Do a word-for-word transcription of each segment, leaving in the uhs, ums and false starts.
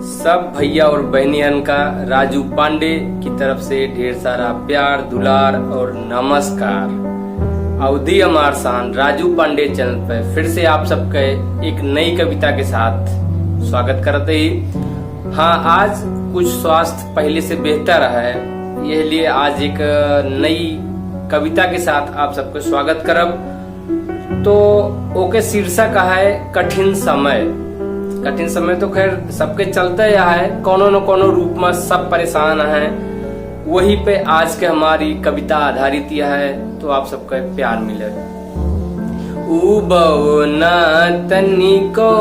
सब भैया और बहनियन का राजू पांडे की तरफ से ढेर सारा प्यार, दुलार और नमस्कार। अवधी हमार शान राजू पांडे चैनल पे फिर से आप सबके एक नई कविता के साथ स्वागत करते ही। हाँ, आज कुछ स्वास्थ्य पहले से बेहतर है, यह लिए आज एक नई कविता के साथ आप सबके स्वागत करब। तो ओके शीर्षक है कठिन समय। कठिन समय तो खैर सबके चलते यह है, कोनो न कोनो रूप में सब परेशान हैं। वही पे आज के हमारी कविता आधारित यह है, तो आप सबका प्यार मिले। उबव ना तनिको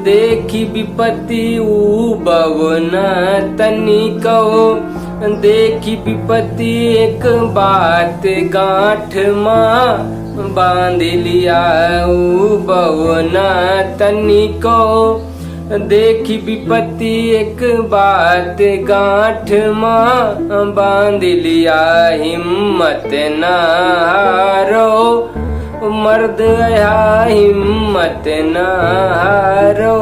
देखी विपत्ति, उबव ना तनिको देखी विपत्ति, एक बात गांठ मा बांध लिया। उबव ना तनिको देखी विपत्ति, एक बात गांठ मा बांध लिया। हिम्मत ना हारो मर्द अहा, हिम्मत ना हारो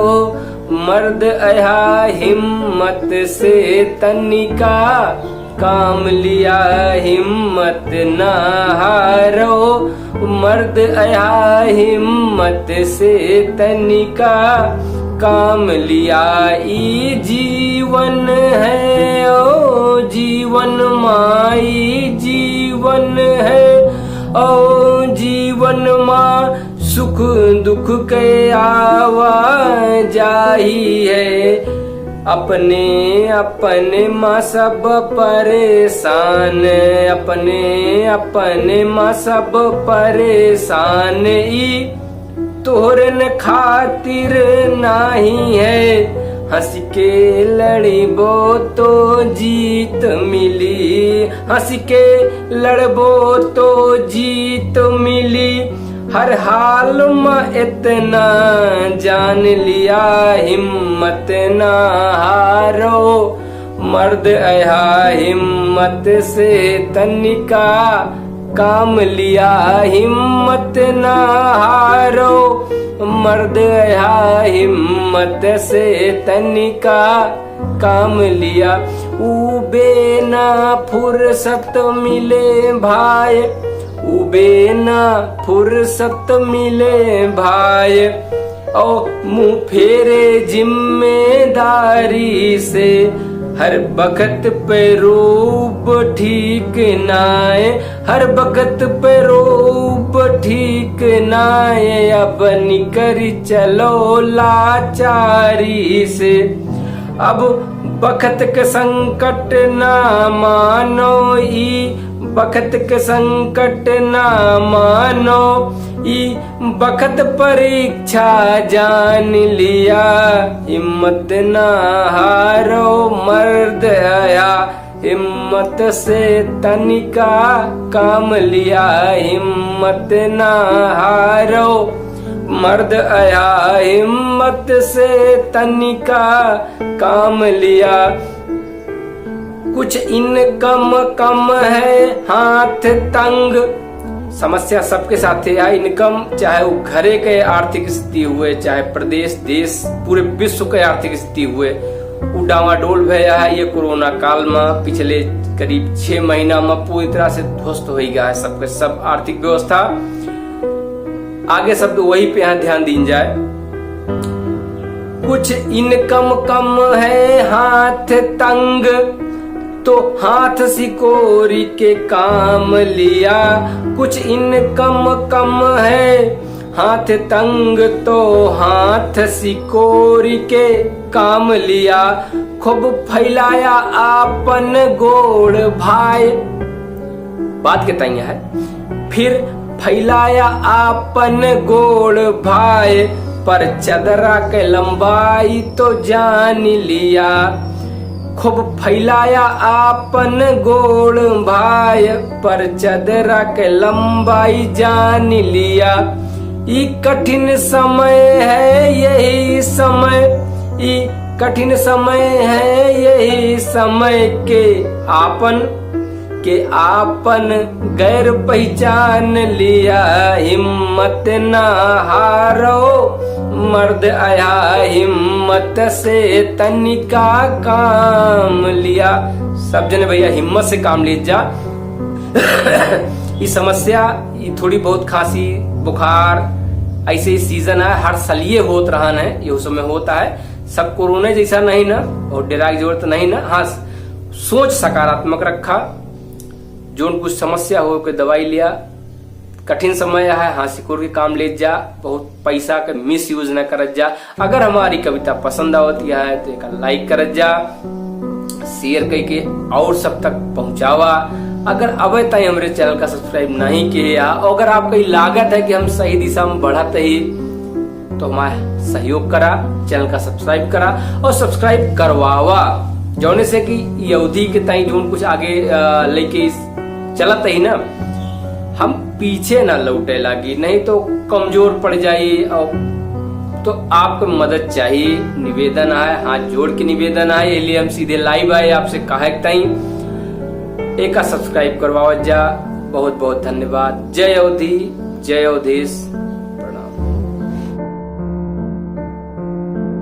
मर्द अहा, हिम्मत से तनिका काम लिया। हिम्मत ना हारो मर्द अहा, हिम्मत से तनिका काम लिया। ई जीवन है ओ जीवन मा, ई जीवन है ओ जीवन मा, सुख दुख के आवा जाही है। अपने अपने मा सब परेशान, अपने अपने मा सब परेशान। ई तोहरन खातिर नाही है। हंस के लड़बो तो जीत मिली, हंस के लड़बो तो जीत मिली। हर हाल मा इतना जान लिया, हिम्मत ना हारो मर्द अहा, हिम्मत से तनिका काम लिया। हिम्मत ना हारो मर्द अहा, हिम्मत से तनिका काम लिया। उबे ना फुर्सत मिले भाई, उबे ना फुर्सत मिले भाई, ओ मुँह फेरे जिम्मेदारी से। हर बखत पे रोब ठीक नाय, हर बखत पे रोब ठीक नाय। अब निकरी चलो लाचारी से। अब बखत के संकट ना मानो, ई बखत के संकट ना मानो, ई बखत परीक्षा जान लिया। हिम्मत ना हारो मर्द अहा, हिम्मत से तनिका काम लिया। हिम्मत ना हारो मर्द अहा, हिम्मत से तनिका काम लिया। कुछ इनकम कम है, हाथ तंग। समस्या सबके साथे है। इनकम, चाहे वो घरे के आर्थिक स्थिति हुए, चाहे प्रदेश, देश, पूरे विश्व के आर्थिक स्थिति हुए, उ डावाडोल भया है। ये कोरोना काल मा पिछले करीब छह महीना मा पूरी तरह से ध्वस्त होइ गया है सबके सब आर्थिक व्यवस्था। आगे शब्द वही पे यहाँ ध्यान दीन जाए। कुछ इनकम कम है, हाथ तंग, तो हाथ सिकोरी के काम लिया। कुछ इनकम कम है, हाथ तंग, तो हाथ सिकोरी के काम लिया। खूब फैलाया आपन गोड़ भाई। बात के तैया है। फिर फैलाया आपन गोड़ भाई, पर चदरा के लंबाई तो जान लिया। खूब फैलाया आपन गोड़ भाई, पर चदरा के लंबाई जान लिया। ई कठिन समय है यही समय, ई कठिन समय है यही समय के आपन के आपन गैर पहचान लिया। हिम्मत ना हारो मर्द आया हिम्मत से तनिका काम लिया। सब जने भैया हिम्मत से काम लीत जा। ई समस्या, ई थोड़ी बहुत खांसी, बुखार, ऐसे ही सीजन है, हर साल ये होत रहन है, ये समय होता है। सब कोरोना जैसा नहीं ना, और डेरा की जरूरत नहीं ना। हाँ, सोच सकारात्मक रखा। जोन कुछ समस्या हो के दवाई लिया, कठिन समय है, हाँसी कोर के काम लेत जा, बहुत पैसा के मिसयूज न करत जा। अगर हमारी कविता पसंद आवत है तो एक लाइक करत जा, शेयर करके और सब तक पहुँचावा। अगर अबे ताई हमरे चैनल का सब्सक्राइब नहीं किए या, और अगर आपको ई लागत है कि हम सही दिशा में बढ़त ही, तो हमारा सहयोग करा, चैनल का सब्सक्राइब करा और सब्सक्राइब करवावा, जौने से कि ये अवधी के ताई जोन कुछ आगे, अ, लेके इस चलत ही ना, हम पीछे ना लौटे लागी, नहीं तो कमजोर पड़ जाई। और तो आपको मदद चाहिए, निवेदन आए, हाथ जोड़ के निवेदन आए, इसलिए हम सीधे लाइव आए आपसे कहे के ताई। एका सब्सक्राइब करवावत जा। बहुत बहुत धन्यवाद। जय अवधी, जय अवधेश।